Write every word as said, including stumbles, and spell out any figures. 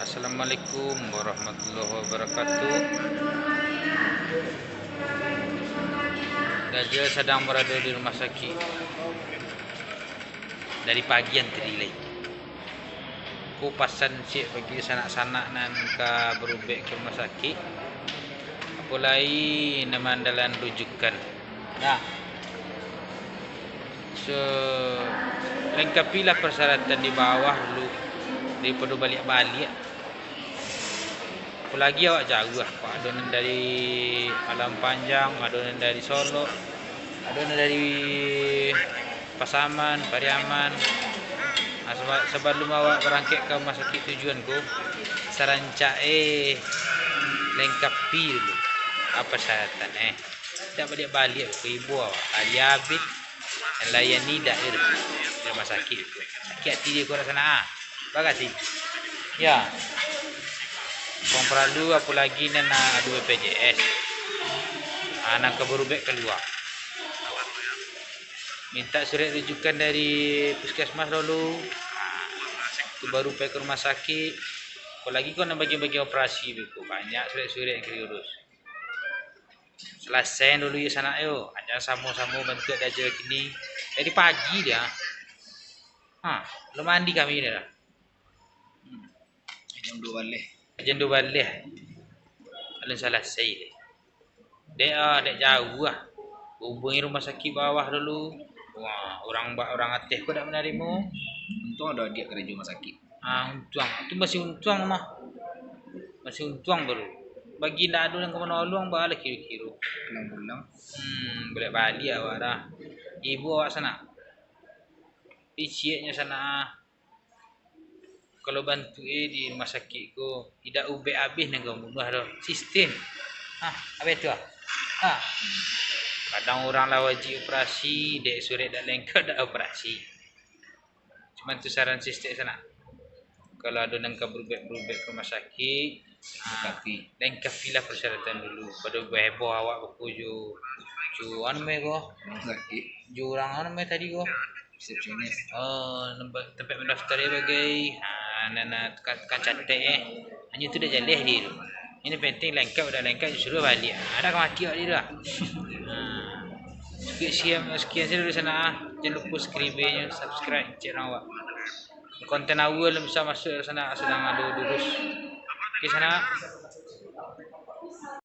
Assalamualaikum warahmatullahi wabarakatuh. Dajal sadang barado di rumah sakik dari pagi antri lai. Ko pasan ciek bagi sanak-sanak nan ka barubek ka rumah sakik, apo lai nan maandalan rujukan. Nah, so, lengkapilah persyaratan di bawah dulu, daripado baliak-baliak. Apolagi awak jauah, Pak. Ado nan dari Padang Panjang, ado nan dari Solok, ado nan dari Pasaman, Pariaman. Nah, saba-, sabalum awak barangkek ka rumah sakik tujuan ko, sarancak e lengkapi dulu apo syaratan e. Dak baliak-baliak ko ibo awak. Ari abih, nan layani dak ado di rumah sakik ko. Sakik ati di ko rasana ah. Bagasi. Ya. Kok paralu, apolagi nan ado B P J S. Ah, nan ka barubek kalua. Minta surat rujukan dari puskesmas dulu. Ah, tu baru pai ka rumah sakik. Apolagi kok nan bagian-bagian operasi beko, banyak surat-surat yang ka diurus. Salasai dulu yo sanak yo. Hanyo samo-samo bantuak dajal kini. Dari pagi dia. Ha, alun mandi kami ni lah. Hmm. Jam duo baleh. Jam duo baleh. Alun salasai deh. Dek ah, dek jauah ah. Hubungi rumah sakik bawah dulu. Wah, urang ba-, urang ateh ko dak manarimo. Untuang ado adiak karajo rumah sakik. Ah, untuang. Tu masih untuang mah. Masih untuang baru. Bagi ndak ado nan ka manolong, baalah kiro-kiro. Pulang-pulang. Hmm, baliak-baliak awak dah. Ibo awak sanak. Iciaknyo sanak ah. Kalau bantuak e di rumah sakik ko, indak ubek abih nan ka mambunuah doh. Sistim. Ah, abih tu ah. Ah. Kadang urang lah wajib operasi, dek surek dak lengkap dak operasi. Cuman tu saran sistim sanak. Kalau ado nan ka barubek-barubek ka rumah sakik, ah, lengkapilah persyaratan dulu. Pado baheboh awak bako jo, jo anu mah ko. Rumah sakik. Jo urang anu mah tadi ko. Resepsionis. Oh, nempa-, tampek mandaftar e bagai. Ha, nan, nan, tukang, tukang catek e. Hanyo tu dak jaleh di tu. Nan penting lengkap, dak lengkap, suruah baliak. Ha, dak ka mati awak di tu ah. Ha. Sekian, sekian sajo dari sanak ah. Jan lupo screen B-nyo, subscribe, cek urang awak. Konten awal bisa masuak dari sanak, sadang ado durus. Oke, sanak.